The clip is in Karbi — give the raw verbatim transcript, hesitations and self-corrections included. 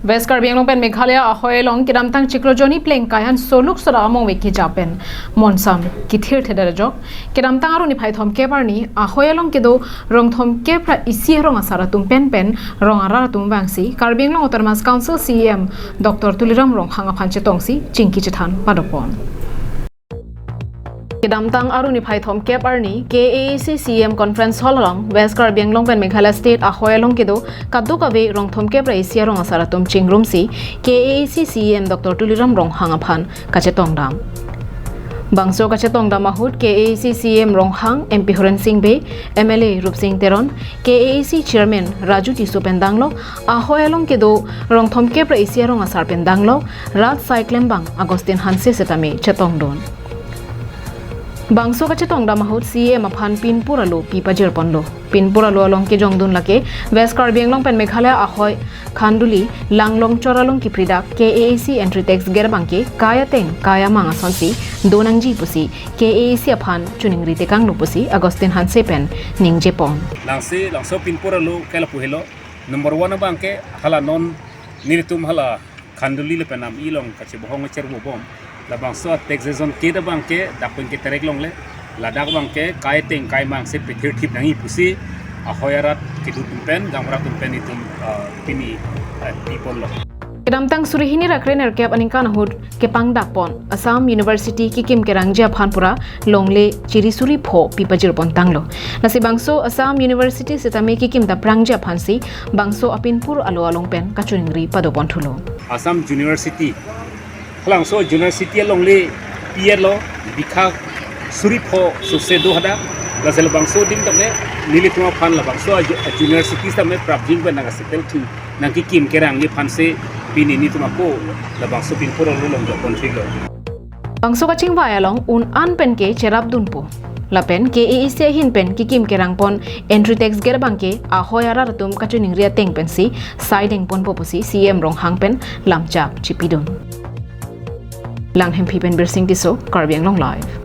West Karbi Anglong pen Meghalaya ahoi along kedamtang chiklo jonni pleng kayan soluk sora among veki japen monsam kithir thedar ajok kedamtang arni phai thomkep arni ahoi along kedo rong thomkep ra isi arong asar atum pen pen rong arat atum vangsi Karbi Anglong Autonomous Council C E M Doctor Tuliram Ronghang aphan chetongsi chingki chethan padopon. Kedamtang arni phai thomkep arni K A A C C E M Conference Hall along West Karbi Anglong pen Meghalaya State ahoi along kedo kadokave rong thomkep ra isi arong asar atum chingrumsi K A A C C E M Doctor Tuliram Ronghang aphan kachetongdam. Bangso kachetongdam ahut K A A C C E M Ronghang, M P Horen Sing Bey, M L A Rupsing Teron, K A A C Chairman Raju Tisso pen danglo, ahoi along kedo rong thomkep ra isi arong asar pen danglo, rat sai klembang Augustine Hanse setame chetongdun. Bangso kachetongdam ahut C E M aphan pinpur alo pi pajirponlo. Pinpur alo along kejongdun lake West Karbi Anglong pen Meghalaya ahoi Khanduli, Langlong Choralong kipridak K A A C entry tax ger abangke kai ateng kai amang asonsi donangji pusi K A A C aphan choningri tekanglo pusi Augustine Hanse pen ningjepon. Langsi, langso pinpur alo ke lapu helo. Number one abangke hala non nelitum hala Khanduli lapen Nam-i along kachebohong cherbo bom. Labangso tax evasion kedam abangke dak pen keterek longle. Ladak abangke kai ateng kai amang si pethir thip nangji pusi ahoi arat kedo atum pen, gaonbura atum pen itum, ah, pini, ah, piponlo. Kedamtang suri hini ra krenerkep aningkan ahut kepangdakpon Assam University kekim kerangji aphan pura longle chiri suri pho pi pajirpon tanglo. Lasi bangso Assam University setame kekim daprangji aphansi bangso apinpur alo along pen kachoningri padopon thulo. Assam University, halangso University alongle P R lo bikha suri pho suse do hadak. Lasi labangso adim tame nelitum aphan labangso a, a University tame prapjin pen nang settle thu nangkekim kerangji aphansi pini nelitum ako labangso pinpur alo along jokpon thilo. Bangso kachingvai along un an pen ke cherapdunpo. Lapen K A A C ahin pen kekim kerangpon entry tax ger abangke ahoi arat atum kachoningri ateng pensi sai dengponpo pusi C E M Ronghang pen lamchak chipidun. Langhemphi pen Birsing Tisso, Karbi Anglong Live.